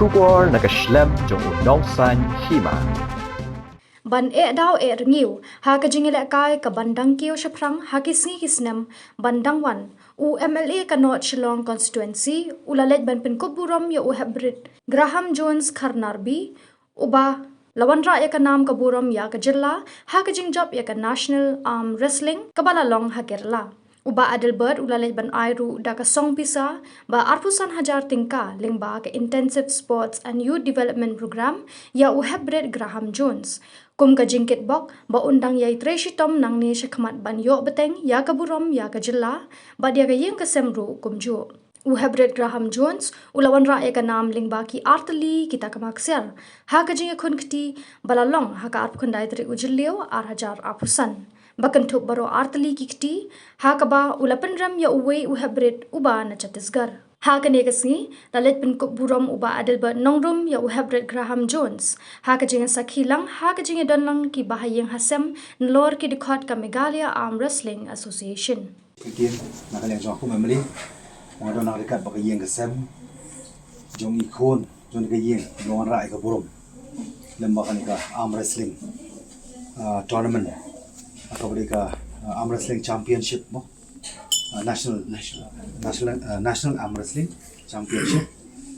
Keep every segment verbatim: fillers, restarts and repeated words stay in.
Khubor na ka shlem jong u nongsaiñ hima. Ban eh daw eh rngiew ha ka jingïalehkai ka ban dang kiew shaphrang ha ki sngi ki snem ban dang wan, u M L A ka North Shillong Constituency u la leit ban pynkup burom ïa u Hepbrit Graham Jones Kharnarbi, uba la wanrah ïa ka nam ka burom ïa ka jylla ha ka jingjop ïa ka National Arm Wrestling kaba la long ha Kerala. U Bah Adelbert u la leit ban ai ruh da ka song pisa ba arphew san hajar tyngka lyngba ka Intensive Sports and Youth Development Program ïa u Hepbrit Graham Jones, kum ka jingkitbok ba un dang ïai trei shitom nangne shakhmat ban ïoh bteng ïa ka burom ïa ka jylla bad ïa ka ïing ka sem ruh kumjuh. U Hepbrit Graham Jones u la wanrah ïa ka nam lyngba ki artylli kita ka maksiar ha ka jingïakhun kti ba la long ha ka arphew khyndai tarik u Jylliew ar hajar arphew san. Ba kynthup baroh artylli ki kti, ha kaba u la pynrem ïa uwei u Hepbrit uba na Chhattisgarh. Ha kane ka sngi la leit pynkup burom u Bah Adelbert Nongrum ïa u Hepbrit Graham Jones ha ka jingïasakhi lang ha ka jingïadon lang ki bahaïing hasem nalor ki dkhot ka Meghalaya Arm Wrestling Association. Ki ktien na ka liang jong nga kum M L A, nga don ha ryngkat bad ka ïing ka sem jong i khun jong ka ïing, ngi wanrah ïa ka burom lem bad kane ka arm wrestling, ah, tournament, ah, kaba dei ka, ah, arm wrestling championship mo, ah, national, national, national, ah, national arm wrestling championship,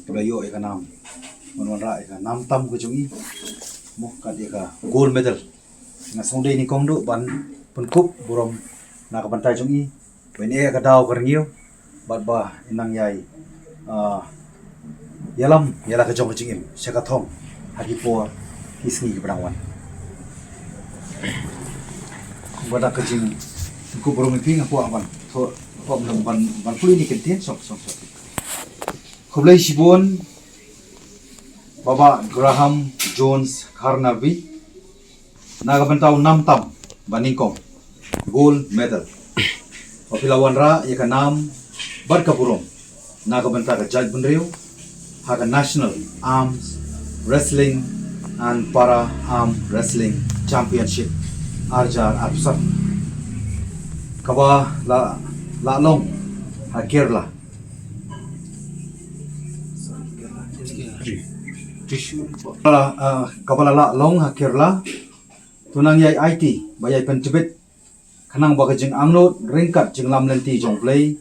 kaba ïoh ïa ka nam, ban wanrah ïa ka nam tam ka jong i mo, kat ïa ka gold medal. Nga sngew dei nyngkong duh ban pynkup burom na ka bynta jong i, ban eh ka daw ka rngiew bad ba in nang ïai, ah, ïalam ïa la ka jong ka jingim sha ka thong ha ki por ki sngi kiba dang wan. Kumba da ka jingpynkup burom ïa phi, nga kwah ban thoh, kwah ban, ban, ban pule ïa kine ki ktien, sop, sop, sop. Khublei shibun Bah Graham Jones Kharnarbi, na ka bynta u nam tam ba nyngkong, gold medal, ba phi la wanrah ïa ka nam bad ka burom na ka bynta ka jaitbynriew ha ka National Arms Wrestling and Para Arm Wrestling Championship ar hajar arphew san, kaba la, la long ha Kerala. Kaba la, ah, kaba la lah long ha Kerala. To nang ïai aiti ba ïai pyntbit khnang ba ka jingangnud ryngkat jingïalam lynti jong U Blei,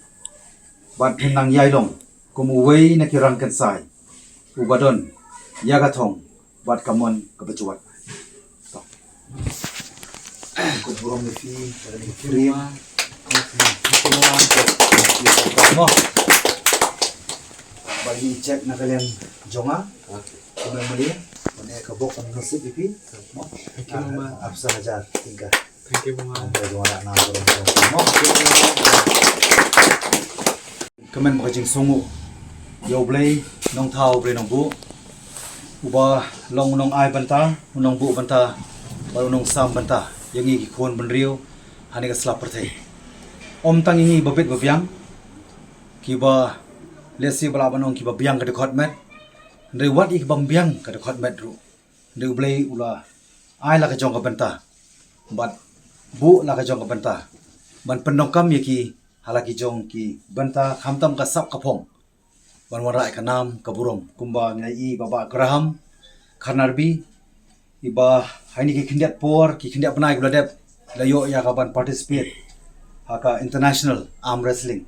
bad phin nang ïai long kum uwei na ki rangkynsai uba don ïa ka thong bad ka mon kaba jwat. To. Ko burom ïa phi, ka dei ka rim. Mo. Ba ïa check na ka liang jong nga. Kumne mali. Kumne ka bok ka nasib ïa phi. Mo. Thank you, Mama. Arphew san hajar tyngka. Thank you, Mama. Ka jong nga na burom jong phi mo. Kmen ba ka jingsngew ïa U Blei Nongthaw, U Blei Nongbuh, uba long u nongai bynta, u nongbuh bynta bad u nongsam bynta ïa ngi ki khun bynriew ha kane ka sla pyrthei. Ym tang ïa ngi ba bit ba biang, kiba lehse ba lah ban ong kiba biang ka dkhot met, hynrei wat ïa kiba ym biang ka dkhot met ruh, hynrei U Blei u la ai la ka jong ka bynta bad buh la ka jong ka bynta ban pyndonkam ïa ki ha la ki jong ki bynta khamtam ka sap ka phong, ban wanrah ïa ka nam ka burom. Kumba ngi la ïohi, Bah Graham Kharnarbi, iba ha kine ki khyndiat por, ki khyndiat bnai kiba la dep, la ïoh ïa ka ban participate ha ka international arm wrestling.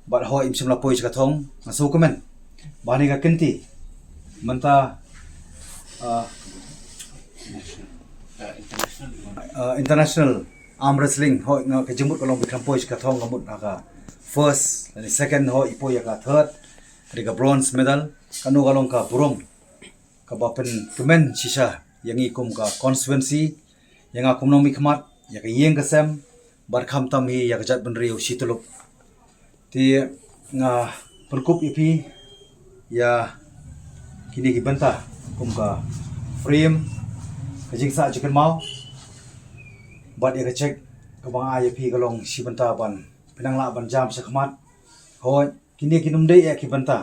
Bad hooid, im shym la poi sha ka thong, nga sngewkmen ba ha kane ka kynti mynta, ah, ah, international arm wrestling, hooid, nga, ka jingmut ka long ba i khlem poi sha ka thong, ka mut ha ka first, lane second, hooid, i poi ïa ka third, ka dei ka bronze medal. Kano ka long ka burom kaba pynkmen shisha ïa ngi kum ka constituency, ïa nga kum u nongmihkhmat, ïa ka ïing ka sem, bad khamtam hi ïa ka jaitbynriew shi tyllup. Te nga pynkup ïa phi ïa kine ki bynta kum ka frame, ka jingsah jingkynmaw, bad ïa ka cheque kaba nga ai ïa phi ka long shi bynta ban phin nang lah ban jam shakhmat. Hooid, kine kim dei eh ki bynta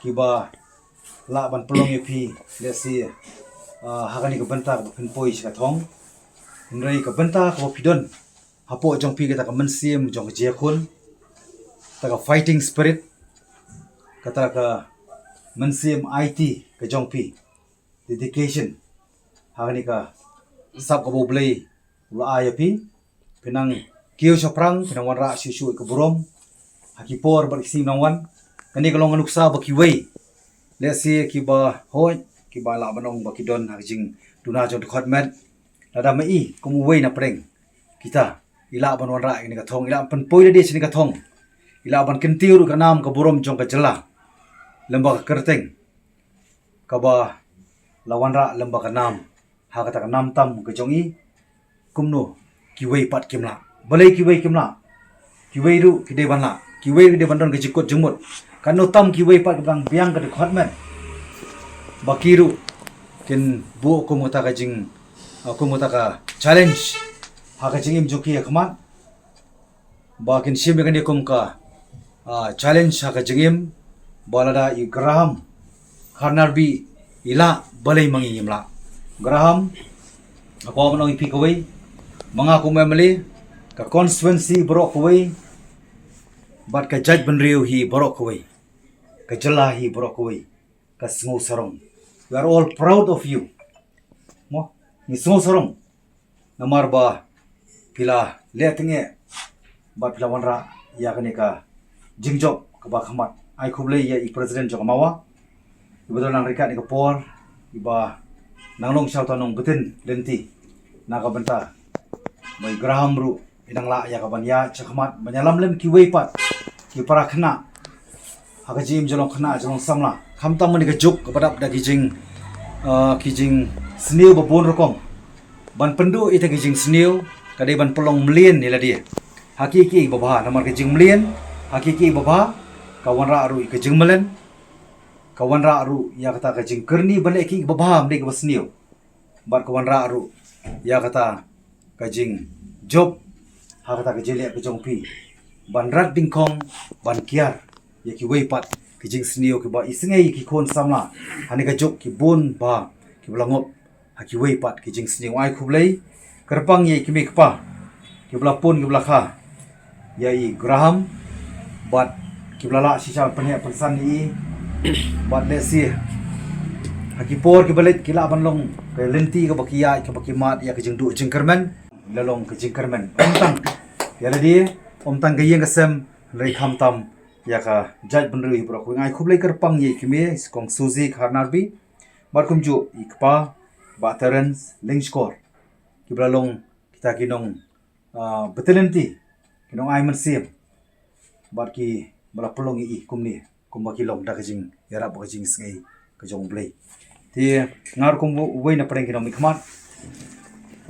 kiba lah ban pynlong ïa phi, lehse, ah, ha kane ka bynta kaba phin poi sha ka thong. Hynrei ka bynta kaba phi don hapoh jong phi, kata ka mynsiem jong ka jingïakhun, kata ka fighting spirit, kata ka mynsiem aiti ka jong phi, dedication ha kane ka sap kaba U Blei u la ai ïa phi. Phi nang kiew shaphrang, phi nang wanrah shuh shuh ïa ka burom ha ki por bad ki sngi nang wan. Kane ka long ka nuksa ba kiwei, lehse kiba hoi, kiba lah ban ong ba ki don ha ka jingduna jong dkhot met. Lada ma i kum uwei na pdeng kita, i lah ban wanrah ïa kane ka thong, i lah ban pynpoi lade sha kane ka thong, i lah ban kyntiew ruh ka nam ka burom jong ka jylla lem bad ka kyrteng kaba la wanrah lem bad ka nam ha kata ka nam tam ka jong i. Kumno kiwei pat kim lah? Balei kiwei kim lah? Kiwei ruh ki dei ban lah, kiwei ruh ki dei ban don ka jingkut jingmut. Katno tam kiwei pat kiba dang biang ka dkhot met ba ki ruh kin buh kum kata ka jing, ah, kum kata ka challenge ha ka jingim jong ki ha khmat, ba kin shim ïa kane kum ka, ah, challenge ha ka jingim, ba lada i Graham Kharnarbi i lah, balei ma ngi ngim lah? Graham, nga kwah ban ong ïa phi kawei, ma nga kum M L A, ka constituency baroh kawei bad ka jaitbynriew hi baroh kawei, ka jylla hi baroh kawei, ka sngew sarong. We are all proud of you. Mo, ngi sngew sarong namar ba phi la leh tyngeh bad phi la wanrah ïa kane ka jingjop kaba khmat. Ai khublei ïa i President jong ka MAWA, iba don nang ryngkat ïa ka por, iba nang long sha uta u nongbitin lynti na ka bynta ba i Graham ruh i nang lah ïa ka ban ïaid sha khmat ban ïalam lem kiwei pat ki para khynnah ha ka jingim jong khynnah jong samla. Khamtam ha kane ka juk kaba dap da ki jing, ah, ki jingsniew ba bun rukom, ban pynduh ïa kita ki jingsniew ka dei ban pynlong mlien ïa lade ha kiei kiei ba bha. Namar ka jingmlien ha kiei kiei ba bha ka wanrah ruh ïa ka jingmlien, ka wanrah ruh ïa kata ka jingkyrni ban leh kiei kiei ba bha, ym dei kaba sniew. Bad ka wanrah ruh ïa kata ka jingjop ha kata ka jingleh ka jong phi ban rat dyngkhong, ban kiar ïa kiwei pat ki jingsniew kiba isynei ïa ki khun samla ha kane ka juk, ki bun ba kiba la ngop ha kiwei pat ki jingsniew. Ai khublei kyrpang ïa i kmie kpa kiba la pun, kiba la kha ïa i Graham bad kiba la lah shisha pynheh pynsan ïa i. Bad lehse ha ki por kiba leit ki lah ban long ka lynti kaba ki ïaid, kaba ki mad ïa ka jingduh jingkyrmen. La long ka jingkyrmen ym tang ïa lade, ym tang ka ïing ka sem, hynrei khamtam ïa ka jaitbynriew hi baroh kawei. Ai khublei kyrpang ïa i kmie, i Kong Suzy Kharnarbi, bad kumjuh i kpa, Bah Terence Lyngshkor, kiba la long kita ki nong, ah, bitin lynti, ki nong ai mynsiem bad kiba la pynlong ïa i kumne kumba ki long da ka jingïarap bad ka jingisynei ka jong U Blei. Te nga ruh kum uwei na pdeng ki nongmihkhmat,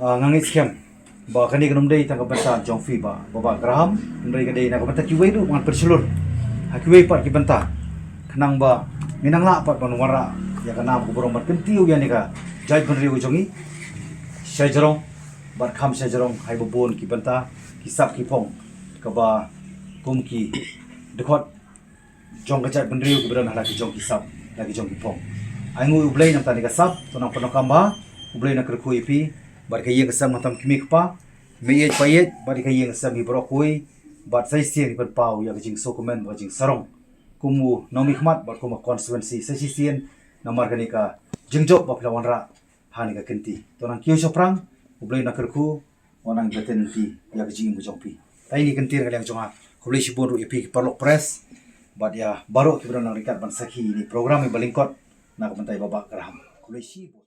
ah, nga ngeit skhem ba kane kam dei tang ka bynta jong phi Bah, Bah Graham, hynrei ka dei na ka bynta kiwei ruh, ngan pynshlur ha kiwei pat ki bynta khnang ba ngin nang lah pat ban wanrah ïa ka nam ka burom ban kyntiew ïa kane ka jaitbynriew jong ngi shajrong bad kham shajrong ha kiba bun ki bynta, ki sap ki phong, kaba kum ki dkhot jong ka jaitbynriew kiba don ha la ki jong ki sap, la ki jong ki phong. Ai nguh ïa U Blei namar kane ka sap, to nang pyndonkam bha, U Blei un nang kyrkhu ïa phi bad ka ïing ka sem, khamtam kmie kpa, meiieit païeit bad ka ïing ka sem hi baroh kawei, bad sa shisien pynpaw ïa ka jingsngewkmen bad ka jingsarong kum u nongmihkhmat bad kum ka constituency sa shisien namar kane ka jingjop ba phi la wanrah ha kane ka kynti. To nang kiew shaphrang, U Blei un nang kyrkhu, un nang bitin lynti ïa ka jingim ka jong phi. Te ine i kyntien ka liang jong nga. Khublei shibun ruh ïa phi ki paralok press bad ïa baroh kiba don nang ryngkat ban sakhi ïa ine i program iba lyngkot na ka bynta i Bah Graham. Khublei shibun.